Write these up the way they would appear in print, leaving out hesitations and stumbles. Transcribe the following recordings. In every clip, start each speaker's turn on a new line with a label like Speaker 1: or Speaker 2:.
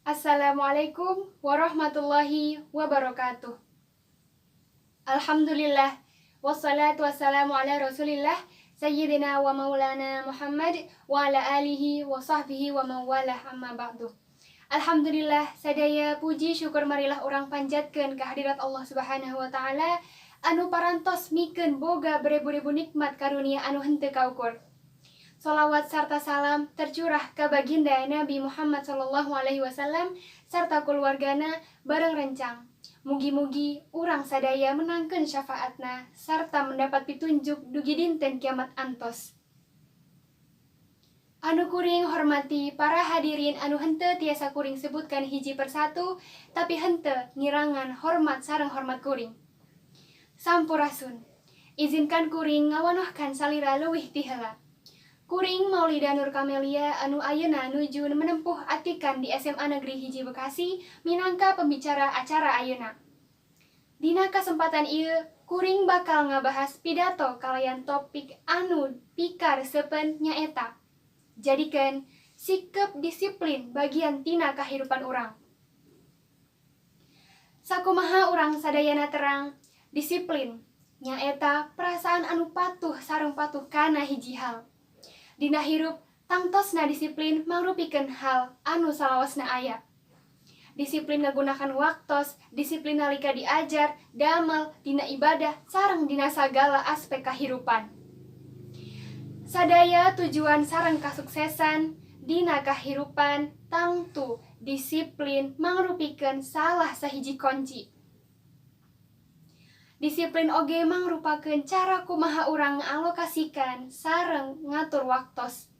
Speaker 1: Assalamualaikum warahmatullahi wabarakatuh. Alhamdulillah, wassalatu wassalamu ala Rasulillah sayyidina wa maulana Muhammad wa ala alihi wa sahbihi wa mawalah, amma ba'du. Alhamdulillah, sadaya puji syukur marilah urang panjatkeun kehadirat Allah Subhanahu wa Taala anu parantos mikeun boga beribu-ribu nikmat karunia anu henteu kaukur. Salawat serta salam tercurah ke baginda Nabi Muhammad Sallallahu Alaihi Wasallam serta keluargana bareng rencang. Mugi-mugi urang sadaya menangkeun syafaatna serta mendapat pitunjuk dugi dinten kiamat antos. Anu kuring hormati para hadirin anu henteu tiasa kuring sebutkan hiji persatu, tapi henteu ngirangan hormat sareng hormat kuring. Sampurasun. Izinkan kuring ngawanohkan salira leuwih ti heula. Kuring Maulida Nur Kamelia anu ayeuna nuju menempuh atikan di SMA Negeri 1 Bekasi minangka pembicara acara ayeuna. Dina kesempatan ieu kuring bakal ngabahas pidato kalayan topik anu pikaresepeun, nyaeta jadikeun sikep disiplin bagian tina kahirupan urang. Sakumaha urang sadayana terang, disiplin nyaeta perasaan anu patuh sareng patuh kana hiji hal. Dina hirup tangtosna disiplin mangrupikeun hal anu salawasna aya. Disiplin ngagunakan waktos, disiplin nalika diajar, damel, dina ibadah, sareng dina sagala aspek kahirupan. Sadaya tujuan sareng kasuksesan dina kahirupan, tangtu disiplin mangrupikeun salah sahiji kunci. Disiplin oge mangrupakeun cara kumaha urang ngalokasikan sareng ngatur waktos.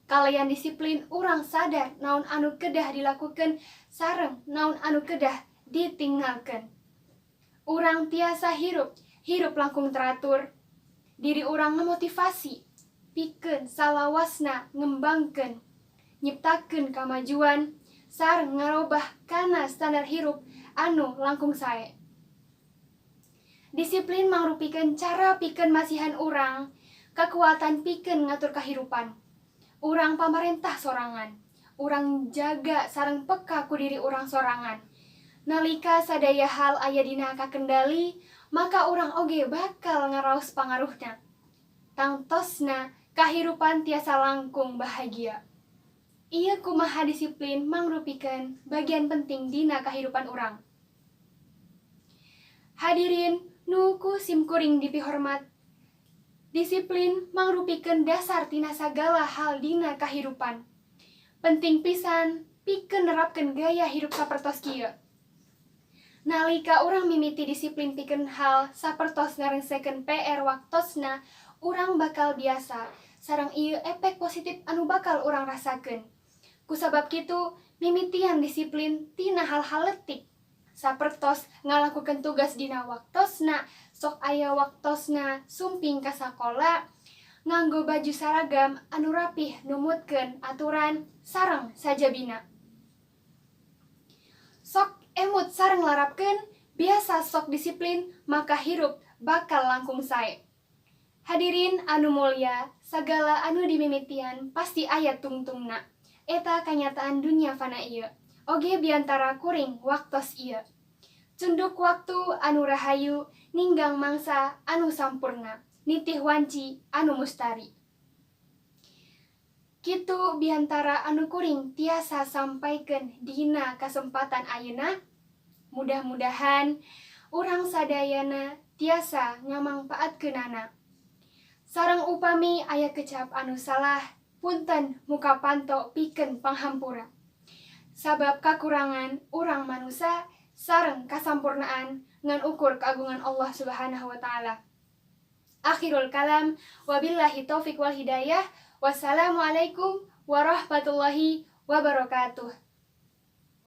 Speaker 1: Kalayan disiplin urang sadar naon anu kedah dilakukeun sareng naon anu kedah ditinggalkeun. Urang tiasa hirup, hirup langkung teratur. Diri urang ngamotivasi pikeun salawasna ngembangkeun, nyiptakeun kamajuan sareng ngarobah kana standar hirup anu langkung sae. Disiplin mangrupikeun cara pikeun masihan urang kekuatan pikeun ngatur kahirupan. Urang pamarentah sorangan. Urang jaga sareng peka ku diri urang sorangan. Nalika sadaya hal aya dina kakendali, maka urang oge bakal ngaraos pangaruhna. Tangtosna kahirupan tiasa langkung bahagia. Ieu kumaha disiplin mangrupikeun bagian penting dina kahirupan urang. Hadirin nu ku simkuring dipihormat. Disiplin mangrupikeun dasar tina sagala hal dina kahirupan. Penting pisan pikeun nerapkeun gaya hirup sapertos kieu. Nalika urang mimiti disiplin pikeun hal sapertos ngarengsekeun PR waktosna, urang bakal biasa sareng ieu efek positif anu bakal urang rasakeun. Kusabab kitu, mimitian disiplin tina hal-hal letik sapertos ngalakukeun tugas dina waktosna, sok aya waktosna sumping ka sakola, nganggo baju saragam anu rapih, numutkeun aturan sareng sajabina. Sok emut sareng larapkeun, biasa sok disiplin, maka hirup bakal langkung sae. Hadirin anu mulia, sagala anu dimimitian pasti aya tungtungna. Eta kanyataan dunia fana ieu. Oge biantara kuring waktos ieu. Cunduk waktu anu rahayu, ninggang mangsa anu sampurna, nitih wanci anu mustari. Kitu biantara anu kuring tiasa sampaikan dina kesempatan ayeuna. Mudah-mudahan urang sadayana tiasa ngamangpaatkeunana. Sareng upami aya kecap anu salah, punten muka panto pikeun panghampura. Sabab kakurangan urang manusia sareng kasampurnaan ngan ukur keagungan Allah Subhanahu wa Taala. Akhirul kalam, wabillahi taufik wal hidayah. Wassalamualaikum warahmatullahi wabarakatuh.